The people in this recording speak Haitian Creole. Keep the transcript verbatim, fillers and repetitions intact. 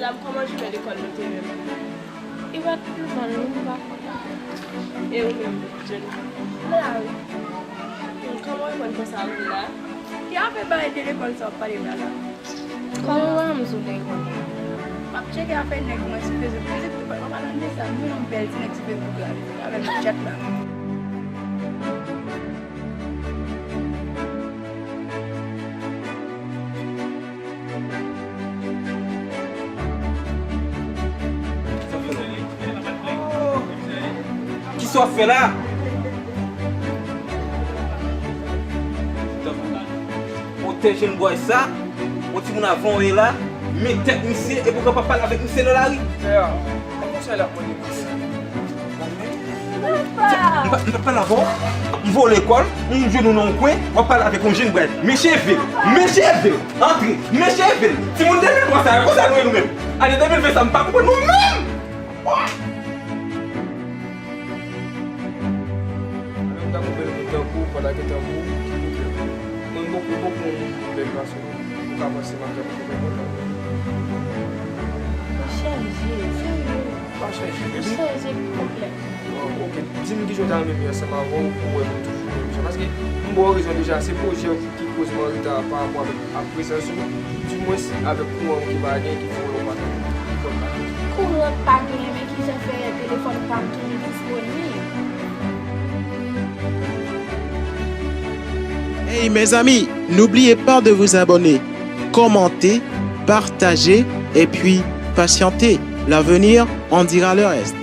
Dam, kòman jounen lekòl nou te menm? Li pa t pi mal, non, m pa kontan. E ou menm, Jennifer? Mwen la, wi. Hmm, kòman w konn konsa ou te la? Ki afè bagay de lekòl sa w ap pale m la la? Kòman w wè m sou lekòl? M ap tcheke afè nèg mwen sou Facebook. Facebook, m pa pale de sa. M jwenn yon bèl ti nèg sou Facebook la, li fèk avè m nan chat la. Kisa w ap fè la? Otè jenn bòy sa, yon timoun avan w ye la, men tèt misye, epi w kapab pale avèk misye nan lari. Frè, kòman sa l ap mande kòb sa? M pa, m pa pale avè w. M voye w lekòl, m jwenn ou nan yon kwen, w ap pale avèk yon jenn bwèt. Meche vil, meche vil, antre, meche vil. Timoun de mil twa sa yo, konsa nou ye nou menm. Ane de mil ven sa, m pa konprann nou menm. Alò, m ta konprann moun tankou w, fò ta gen tankou w, mwen m poko, poko yon moun bèl fason. Ou ka panse m ap fè pou konprann mwen. Chanje, serye. Pa chanje, baby. Chanje konplètman. Ok, di m kijan w ta renmen m ye ansanm avè w pou w wè nou toujou menm jan. Paske m ba w rezon deja, se pwojè w ki koz m an reta pa rapò avèk prezans ou, dimwens avèk kouran w ki pa gen, ki fè w lè w pa gen telefòn pa gen. Kouran pa gen, men kijan fè telefòn pa m toujou disponib? Hey mes amis, n'oubliez pas de vous abonner, commenter, partager et puis patienter. L'avenir en dira le reste.